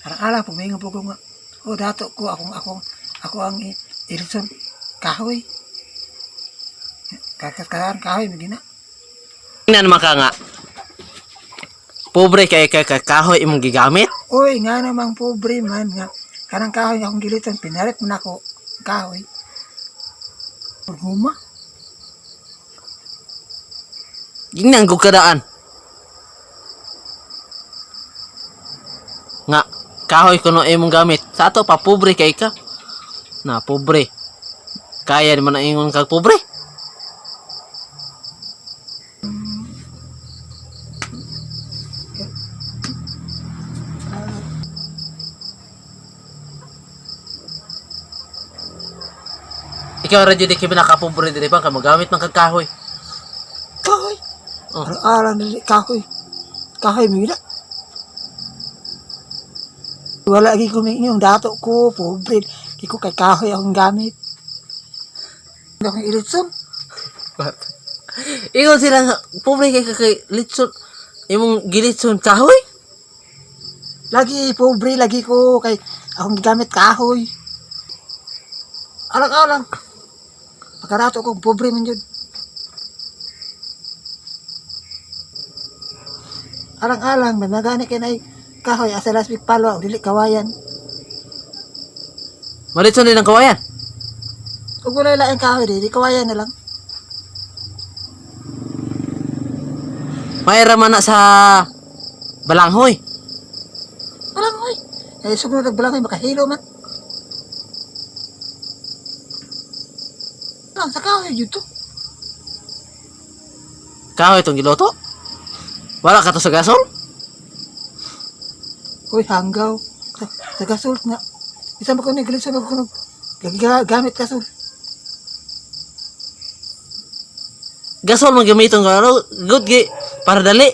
Alang-alang pag maingon po ko nga, oh, dato ko akong akong ako ang ilitson kahoy. Kakaskahan kahoy magina. Tingnan man ka nga. Pobre kay kay kay kahoy imong gigamit. Uy, nga namang pobre man nga kanang kahoy nga akong giliton pinalit man ako kahoy. Huma. Gingnan ko kadaan. Nga kahoy kuno imong gamit. Sa ato pa pobre kay ka. Na pobre. Kaya man na ingon kag pobre. Ikaw ra jud kay pinakapobre diri pa kay mogamit man kag kahoy. Kahoy. Oh. Alang-alang dili kahoy. Kahoy magina. Wala gi ko yung dato ko, pobre. Di ko kay kahoy akong gamit. Akong ilitson. Ingon sila nga, pobre kay ka kay litson imong gilitson kahoy. Lagi pobre lagi ko kay akong gigamit kahoy. Alang-alang. Pagkarato ko pobre man jud. Alang-alang may magani kay nay kahoy asa last week palo dili kawayan. Malitson din ang kawayan. Ug wala laing kahoy dili kawayan na lang. Mayra man na sa balanghoy. Balanghoy. Eh sugunod og balanghoy makahilo man. Lang sa kahoy jud to. Kahoy itong giluto. Wala ka to sa gasol. Uy, hanggaw. Sa gasol nga. Isa mo ko ni gilitson og kuno gamit gasol. Gasol man gamiton ka ano, good gi para dali.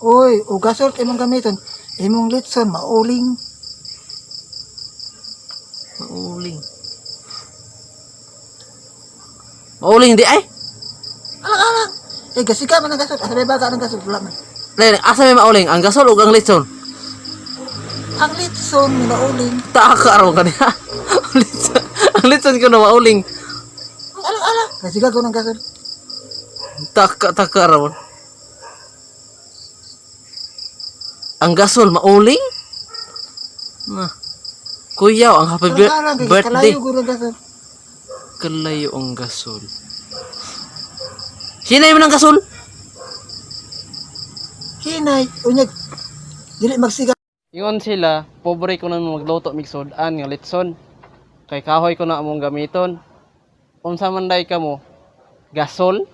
Uy, o gasol imong gamiton. Imong litson mauling. Mauling. Mauling di ay. Alang-alang. Eh, gasika man ang gasol. Asa may baga ang gasol? Wala man. Lain, asa may mauling ang gasol ug ang litson? Ang litson, mauling. Taka araw ka niya. Ang litson, ang litson ko na mauling. Alang-alang. Gasika ko ng gasol. Taka taka araw. Ang gasol mauling? Na. Kuyaw ang happy Alang-alang. Kay birthday. kalayo ko ng gasol. Kalayo ang gasol. Hinay mo ng gasol? Hinay. Unyag. Dili magsiga. Ingon sila, pobre ko na magluto mig sudan nga litson. Kay kahoy ko na among gamiton. Unsa man day kamo? Gasol?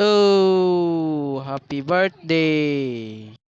Oh, happy birthday.